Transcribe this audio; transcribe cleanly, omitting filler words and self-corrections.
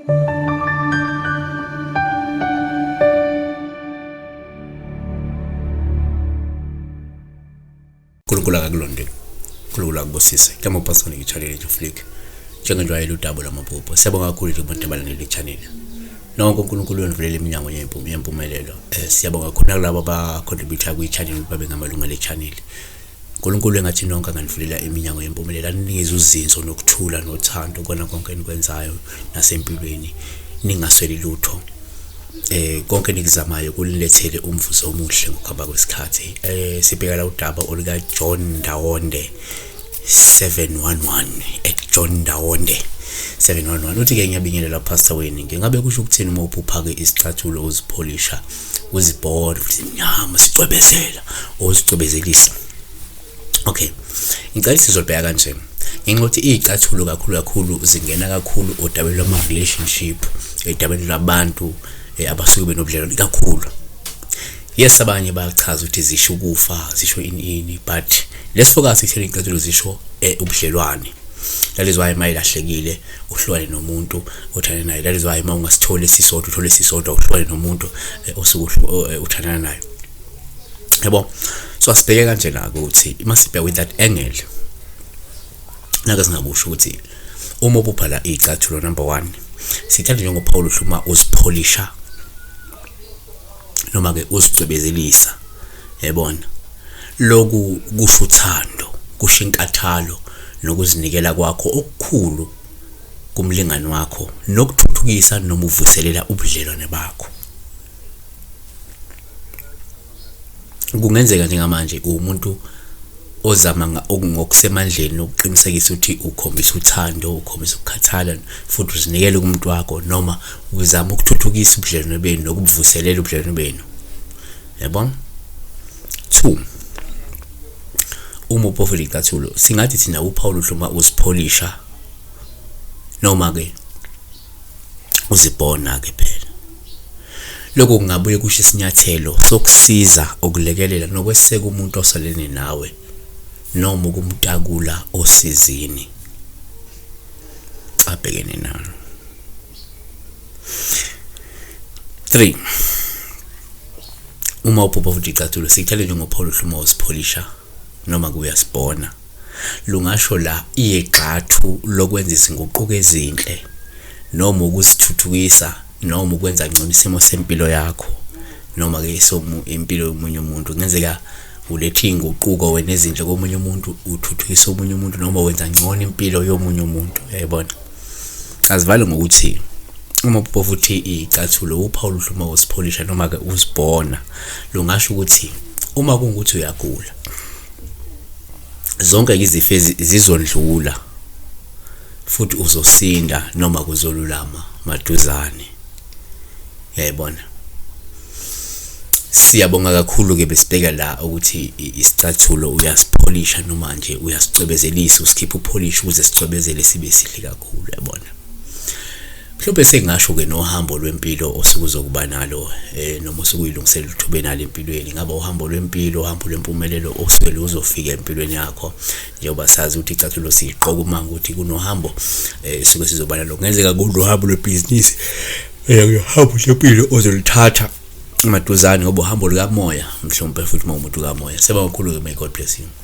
uNkulunkulu akakulonde, uNkulunkulu akubusise. Igama uPastor ngichanele nje Flick. Njengenjwayelo udaba lwamaphupho. Siyabonga kakhulu nje kubantu abalandela i-channel. Nonke uNkulunkulu uyonivulela iminyango yempumelelo. Siyabonga kakhulu nakulabo aba-contribute kwi-channel babe ngamalunga le-channel. uNkulunkulu engathi nonke anganivulela iminyango yempumelelo, aninikeze uzinzo nokuthula nothando kona konke enikwenzayo nasempilweni, ningasweli lutho. Konke enikuzamayo kunilethele umvuzo omuhle ngokuhamba kwesikhathi. Sibheka la udaba oluka John Ndawonde 711 at John Ndawonde 711. Uthi-ke ngiyabingelela Pastor Wayne, ngingabe kusho ukuthini uma uphupha-ke isicathulo uzipholisha uzibhola futhi nyama sicwebezela uzicwebezelisa? Okay, ngicela sizolibheka kanje ngenxa yokuthi iy'cathulo kakhulu kakhulu zingena kakhulu odabeni lwama-relationship, edabeni lwabantu abasuke benobudlelwane kakhulu. Yes, abanye bayachaza ukuthi zisho ukufa, zisho ini ini, but let's focus ekutheni iy'cathulo zisho ubudlelwane. That is why uma ilahlekile uhlukane nomuntu othandana naye. That is why uma ungasitholi esisodwa uthole esisodwa uhlukane nomuntu osuke uthandana naye. Yabo, so asibheke kanjena ukuthi uma sibheka with that angle, nake singakusho ukuthi uma uphupha la iy'cathulo, number one sithatha njengoPaul uma uzipholisha noma-ke uzicwebezelisa, yabona, lokhu kusho uthando, kusho inkathalo nokuzinikela kwakho okukhulu kumlingani wakho nokuthuthukisa noma uvuselela ubudlelwane bakho. Kungenzeka njengamanje uwumuntu ozama ngokusemandleni ukuqinisekisa ukuthi ukhombisa uthando, ukhombisa ukukhathala futhi uzinikele kumuntu wakho, noma uzama ukuthuthukisa ubudlelwane benu nokubuvuselela ubudlelwane benu. Yabona? 2, uma uphofela icathulo, singathi thina uPaul uhluma uzipholisha noma-ke uzibona-ke phela. Lokhu kungabuye kusho isinyathelo sokusiza, ukulekelela nokweseka umuntu osalene nawe noma ukumtakula osizini abhekene nalo. 3, uma uphupha futhi icathulo, sikuthale njengoPaul uhluma uzipholisha noma kuyasibona, lungasho la igxathu lokwenza izinguquko ezinhle noma ukuzithuthukisa noma ukwenza ngcono isimo sempilo yakho noma-ke impilo yomunye umuntu. Kungenzeka ulethe iy'nguquko wena ezinhle komunye umuntu, uthuthukise omunye umuntu noma wenza ngcono impilo yomunye umuntu, uyayibona. Azivale ngokuthi uma uphupha futhi iy'cathulo uPaul uhluma uzipholisha noma-ke uzibona, lungasho ukuthi uma kungukuthi uyagula, zonke izifo zizondlula futhi uzosinda noma kuzolulama maduzane, uyayibona. Siyabonga kakhulu-ke, besibheka la ukuthi isicathulo uyasipholisha noma nje uyasicwebezelisa, usikhipha upholishi ukuze sicwebezele sibe sihle kakhulu, uyabona. Mhlawumbe sengingasho-ke nohambo lwempilo osuke uzokuba nalo noma osuke uyilungiselela ukuthi ube nalo empilweni, ngaba uhambo lwempilo, uhambo lwempumelelo osuke luzofika empilweni yakho, njengoba sazi ukuthi icathulo siyigqoka uma ukuthi kunohambo suke sizoba nalo. Kungenzeka kunohambo lwebhizinisi, uhambo lwempilo ozoluthatha maduzane ngoba uhambo lukamoya mhlawumbe futhi uma umuntu kamoya. Siyabonga kakhulu-ke, may God bless you.